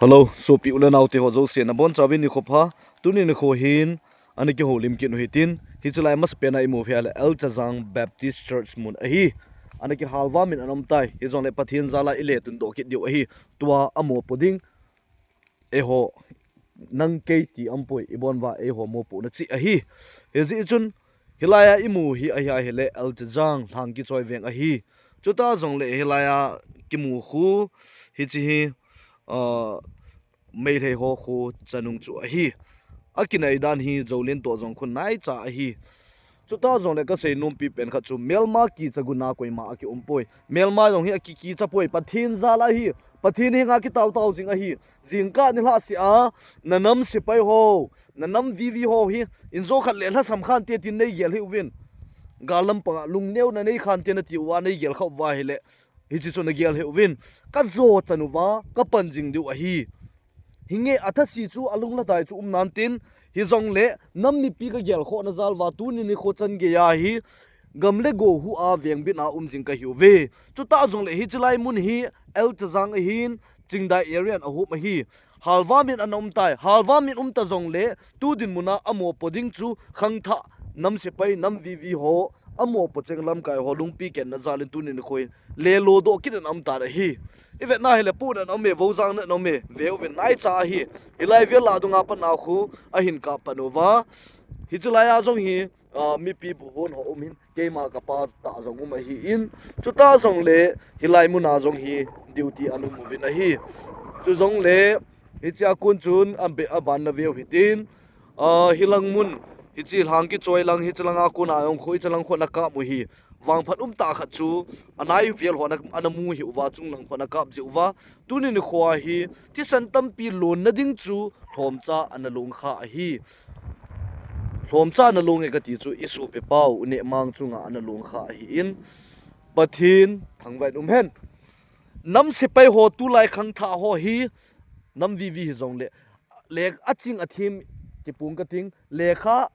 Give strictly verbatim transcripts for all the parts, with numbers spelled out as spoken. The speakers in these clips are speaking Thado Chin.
Hello, sopi u le nao te ho jouse nabonchauvin nikho pha. Tuni nikho hin ana kihoulim kit u hitin, hiche lai masapen a imu hi ahile L Chazang Baptist Church mun ahi. Ana kihalva min ana um tai, hijongle Pathen jal a iletun doh kit diu ahi. Tua amopo ding, eiho, nang kei ti aumpoi, ibon uva eiho mopohna cheh ahi. Hijeh chun, hilai a imu hi ahi ahile L Chazang Lhangkichoi veng ahi. Chuta jongle hilai a kimu khu, hiche hi, ah, Meitei ho khu chanung chu ahi. Akinai dan hi Joulen toh jong khu naicha ahi. Chuta jongle kasei nompi pen khat chu, melma kicha guna koima akium poi. Melma jong hi aki, kicha poi. Pathen jal ahi. Pathen henga kitao tao jing ahi. Jingkah nilhah seh a, nanam sepai ho, nanam vivi ho hi, injo khat le lhasam khante tin neigel hih uvin. Gal lampanga lungneuna neikhan te nati uva neigel khah uva ahile, hiche chu nagel hih uvin. Kajo chan uva, kapan jing diu ahi. Hinge athase chu alunglha tai chu um nan tin, hijongle nam mipi kagelkhohna jal uva tuni nikho chan geiya hi, gam le go hu a vengbit a um jing kahiuve. Chuta jongle hiche lai mun hi L Chazang ahin, Chingdai area in ahop ahi. Halva min ana um tai, halva min um ta jongle, tu dinmun a amopo ding chu khangthah, nam sepai, nam vivi ho, amopo cheng lamkai ho, lungpi kenna jal in tuni nikho hin, lelo doh kit in ana um tan ahi. Ivetna hile pu in ana um e, vojang in ana um e, veuvin naicha ahi. Hilai vel a dunga pat a khu ahin kap pan uva. Hiche lai a jong hi, ah, mipi buhon ho um hin, keima kapa tah jong um ahin. Chuta jongle, hilai mun a jong hi duty ana um uvin ahi. Chujongle, hiche a kon chun, abe-, aban naveu hitin. Ah, hilang mun, hiche Lhangkichoi lang, hiche lang a kon a jong khu, hiche lang khu ana kap u hi. Vangphat um tah khat chu, anai vel ho ana, ana mu hih uva, chunglang khu ana kap jeh uva. Tuni nikho hi, thisan tampi lonna ding chu, lhomcha ana longkha ahi. Lhomcha ana long e kati chu, isopi pau, Nehmang chunga ana longkha ahin. Pathen thangvah in um hen. Nam sepai ho tulai khangthah ho hi, nam vivi hijongle, le aching athem kipung kating, lekha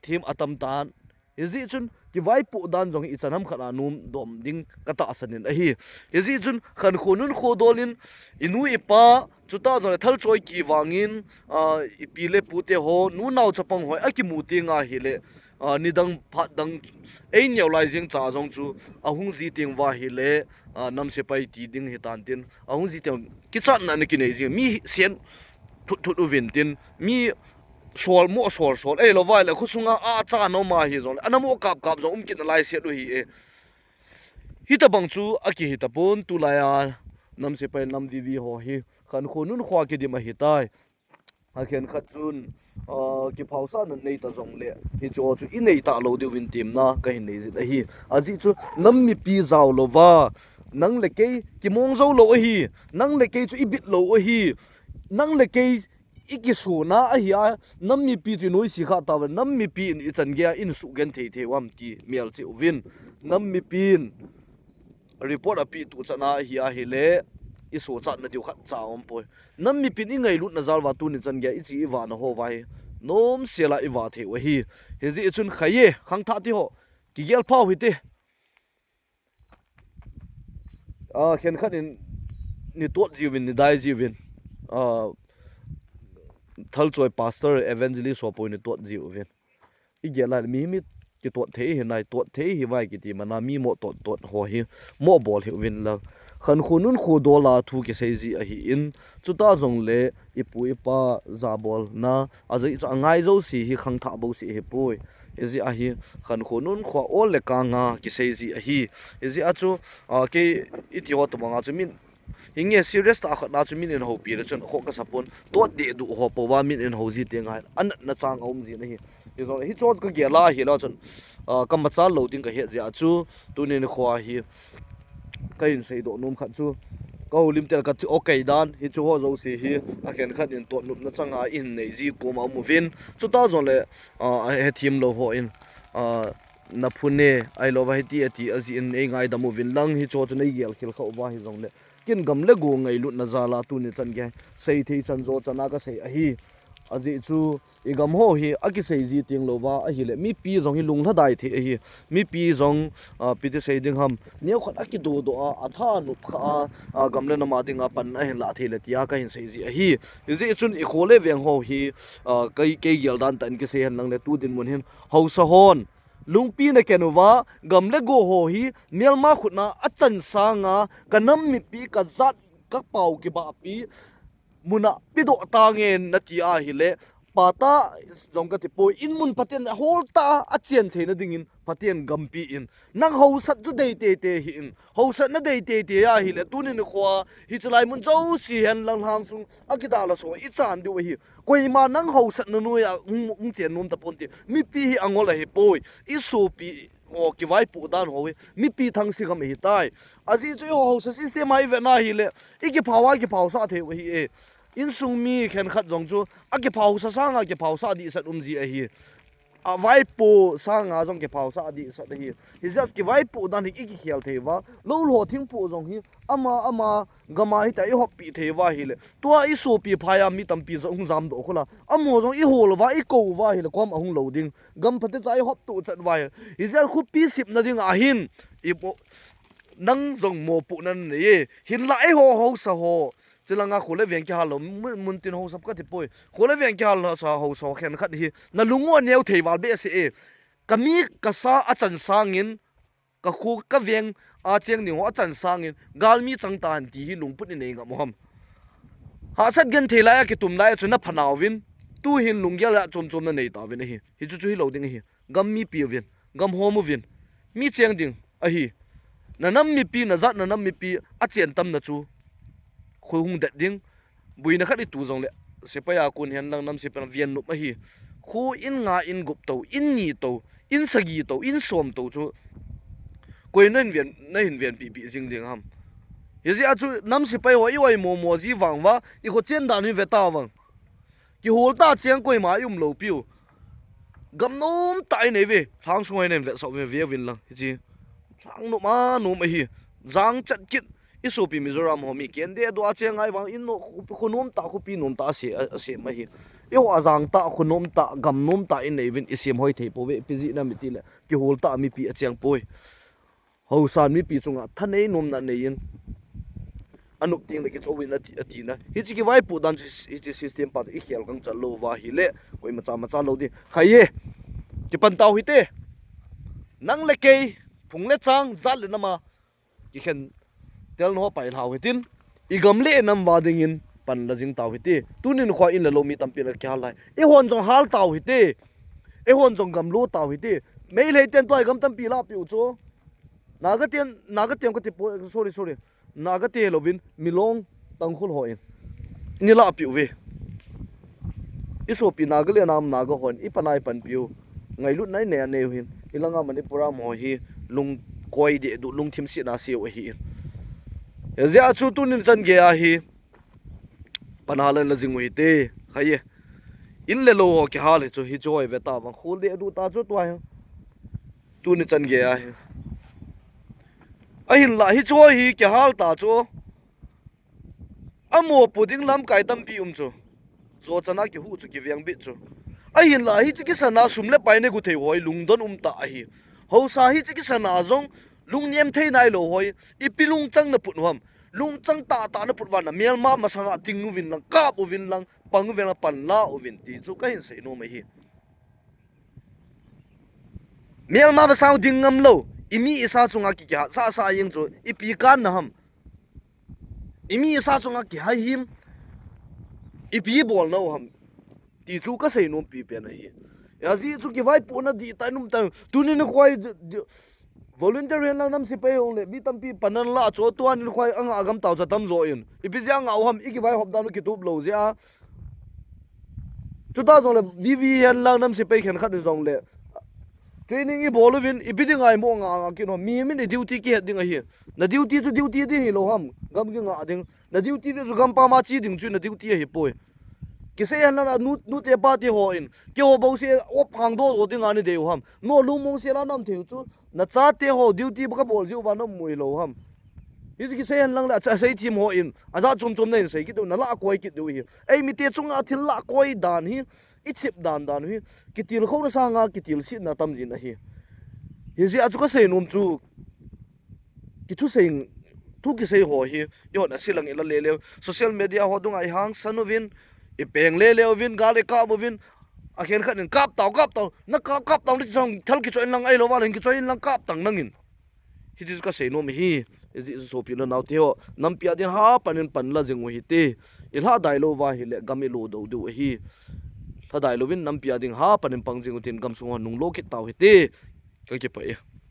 them atam tan. Hijeh chun, kivaipoh dan jong hi ichan ham khat a nom dom ding katahsan in ahi. Hijeh chun, khankho nunkho dol in, inu ipa, chuta jongle thalchoi kivang in, ah, ipi le pu te ho, nu nao chapang ho, akimu teng ahile, ah, nidang phat dang, eineo lai jeng cha jong chu, ahung ji teng uva ahile, ah, nam sepai ti ding hitan tin, ahung ji teng, kichatna ana kinei jing, mi sen thut thut uvin tin, mi sol mo sol sol, eilou uva ahile khosunga acha nom ahi jongle, ana mo kap kap jong um kit nalai set u hi e. Hitabang chu akihi tapon, tulai a nam sepai nam vivi ho hi, khankho nunkho a kidim ahitai. Akhen khat chun, ah, kiphaosahna neita jongle, hicheho chu inei talou diuvin temna kahin nei jin ahi. Ajeh chu nam mipi jao louva, nang le kei kimong jou lou ahi, nang le kei chu ibit lou ahi, nang le kei ikisona ahi a, nam mipi chu inoise kha tauve, nam mipi in ichan geiya insugenthei thei u ham ti melchih uvin, nam mipi in report apeh tuchan a ahi ahile, isochatna diu khatcha aumpoi. Nam mipi in ingailutna jal uva tuni chan geiya iche ivahna ho uva hi, nomsel a ivah thei u ahi. Hijeh chun khai e, khangthah te ho, kigel pha u hite. Ah, khenkhat in nitot jiuvin, nidai jiuvin. Ah, thalchoi pastor, evangelist ho poi nitot jiuvin. Igel a mi, mi kitot thei hinai, tot thei hih uve kiti mana mi mo tot tot ho hi, mo bol hih uvin lang. Khankho nunkho dol a thu kisei ji ahin, chuta jongle ipu ipa jabolna, ajeh chu angai jouse hi khangthah bouseh ahipoi. Hijeh a hi khankho nunkho a ol le kang a kisei ji ahi. Hijeh a chu, ah, kei iti ho tobang a chu min Hinge serious tah khat na chu min in houpi le chun akhoh kasa pon, tot dehduh ho pouva min in hou ji teng ahin, anatna chang aum jin ahi. Hijongle hicheho chu kagel a ahile chun, ah, kamachal lou ding kahet jeh a chu, tuni nikho a hi kahin seidoh nom khat chu, kahoulim tel kati, okay dan, hicheho jouse hi, akhenkhat in totnopna chang a ihin nei ji koma um uvin, chuta jongle, ah, ahethem lou ho in, ah, naphun e, ahilouva hiti ati ajeh in eingaidam uvin lang, hicheho chu neigel khel kha uva hijongle, ken gam le go ngailutna jal a tuni chan geiya seithei chan jo chan a kasei ahi. Ajeh chu i gam ho hi akisei ji teng louva ahile, mipi jong hi lunglhadai thei ahi. Mipi jong, ah, ipi ti sei ding ham, neokhat akidodoh a, atha nop kha a, ah, gam le nam a dinga pan ahin lah thei le tia kahin sei ji ahi. Hijeh chun i kho le veng ho hi, ah, kei, kei gel dan tah in kisei hen lang le tu dinmun hin haosa hon lungpi na ken uva, gam le go ho hi melma khutna achan sanga, ka nam mipi, ka jat, ka pao kibahpi muna pedoh tange nati ahile, pata jong kati poi, in mun phaten hol tah a achen theina dingin phaten gampi in. Nang haosat chu dei teitei hih in. Haosatna dei teitei ahile, tuni nikho a hiche lai mun jouse hen lang lhang sung a kidalha so i chan diu ahi. Koima nang haosatna noiya hung, hung chen nom tapon ti. Mipi hi angol ahipoi. I sopi ho kivaipoh dan ho hi mipi thangsi gam ahitai. Ajeh chu eiho haosa system a i vet na hile, i kiphao a, i kiphaosah thei u ahi e. Insung mi khenkhat jong chu akiphaosah sanga kiphaosah dihset um ji ahi. Avaipoh sanga jong kiphaosah dihset ahi. Hijeh a kivaipoh dan hi i kikhel thei uva. Lou lho thingpoh jong hi ama, ama gam a hitia i hoppi thei uva ahile, tua i sopi phai a mi tampi jong hung jamdoh khol a, amaho jong i hol uva, i kou uva ahile, koiham ahung lou ding. Gam phatecha i hop tuh chet uva ahile. Hijeh a khopi sepna ding ahin, i po, nang jong mopohna nanei e. Hinlah eiho haosa ho, chulanga kho le veng kihal lou, mun, muntin haosa kati poi. Kho le veng kihal haosa, haosa ho khenkhat hi na lung u aneo thei val behseh e. Ka mi ka sa achan sangin, ka kho ka veng a cheng ding ho achan sangin, galmi chang tan ti hi lungput in nei ngam u ham? Hahsat genthei lai a kitum lai a chu na phanauvin, tu hin lunggel a chom chom na nei tauvin ahi. Hichu chu hilou ding ahi. Gam mipi uvin, gam hom uvin, mi cheng ding ahi. Na nam mipi, na jat na nam mipi achen tamna chu kho hung det ding. Buina khat i tu jongle, sepai a kon hen lang nam sepai ven nop ahi. Kho in nga, in gup tou, in ni tou, in sagi tou, in som tou chu koi na hin ven, na hin venpi pi jing ding ham? Hijeh a chu nam sepai ho i oimo mo ji vang uva, i kho chen dan hi ve ta vang. Kihol tah cheng koima i um lou piu. Gam nom tah i nei uve, lhang sung ho i nen vetsah uve, ve uvin lang. Hiche lhang nom a nom ahi. Jang chet kit. I sopi Mizoram ho mi ken deh dua cheng ngai vang in no, kho, kho nom tah, khopi nom tah ase, a, asem ahi. Eiho a jang tah, kho nom tah, gam nom tah i nei uvin i sem hoi thei pouve, ipi jeh ham itile, kihol tah mipi acheng poi. Haosan mipi chunga thanei nomna nei in, anop teng le kichou in ati, ati na. Hiche kivaipoh dan chu, hiche system pa chu i khel gangchal lou uva ahile, koima cha ma cha lou ding. Khai e, kipan tau hite. Nang le kei, phung le chang, jat le nam a kikhen tel na ho pai lhau hitin, i gam le nam uva dingin pan la jing tau hite. Tuni nikho a in le lou mi tampi na kihal lai. Eihon jong hal tau hite. Eihon jong gam lo tau hite. Meitei ten tua i gam tampi lahpeh u chu. Naga ten, Naga ten kati poi, sorry, sorry. Naga te louvin, Milong, Tangkhul hon i lahpeh uve. I sopi Naga le nam Naga hon i pan a i panpiu, ngailutna i nei a nei u hin, i langa Manipur a mo hi lungkoi deh duh, lungthim setna sei u ahi in. Hijeh a chu tunin chan gei a hi pan a la in la jing u hite, khai e. In le lou ho kihal hi chu, hichu hoi ve ta vang, khul deh duh ta chu tua hi. Tuni chan gei a hi. Ahinlah hichu hi kihal ta chu. Amopo ding lamkai tampi um chu. Jo chan a kihu chu kiveng bit chu. Ahinlah hiche kisan a sum le pai nei gu thei hoi lungdon um tah ahi. Haosa hiche kisan a jong lungnem thei nailou hoi. Ipi lungchang na put u ham? Lungchang tah tah na put uva na melma masang a ding uvin lang, kap uvin lang, pang uvin lang, pan la uvin ti chu kahin sei nom ahi. Melma masang ding ngam lou, i mi i sa chunga ki, kihat sah sah jeng chu, ipi kan na ham? I mi i sa chunga kihai him, ipi bol nau ham? Ti chu ka sei nom pi pen ahi. Hijeh chu kivaipohna dih tah in um tah in. Tuni nikho a di, di, volunteer hen lang nam sepai hung le, mi tampi pan a la chu, tua nikho a nga gam tau chu atam jo in. Ipi jeh a nga u ham, i kivaihop dan u kitup lou jeh a. Chuta jongle, V V hen lang nam sepai khenkhat in jongle, training i bol uvin, ipi dinga i mo nga nga kit u ham? Mi min i duty kihet ding ahi. Na duty chu duty ding hilou ham? Gam kinga ding. Na duty ding chu gam pam a che ding chu na duty ahi poi. Kisei hen lang a nu, nute pate hon, keiho bouseh, op hang doh doh dinga nei dei u ham? No lungmong sel a nam thei u chu, na chate ho duty ba ka bol jeh uva na um u hilou ham? Hiche kisei hen lang le, asei thim ho in ajat chom chom nahin sei kit diu, nalah koi kit diu hi. Eimite chunga thil lah koi dan hi, i thip dan dan hi, kitilkhouna sanga kitilsetna tam jin ahi. Hijeh a chu kasei nom chu, kithusei, thu kisei ho hi, ihon aselang ila lele, social media ho dunga ihangsan uvin, ipeng lele uvin, gal ikap uvin, akhen khat in kap tau, kap tau, nakap, kap tau, nachang thal kichoi inlang, ahilouva leng kichoi inlang kap tang nangin. Hiti chu kasei nom ahi. Hijeh chu sopi le naote ho, nampi a din hapan in panla jing u hite. Ilhadai louva hile gam ilo dou diu ahi. Lhadai louvin nampi a ding hapan in pang jing utin, gamsung hon nunglo kit tau hite. Kakipah e.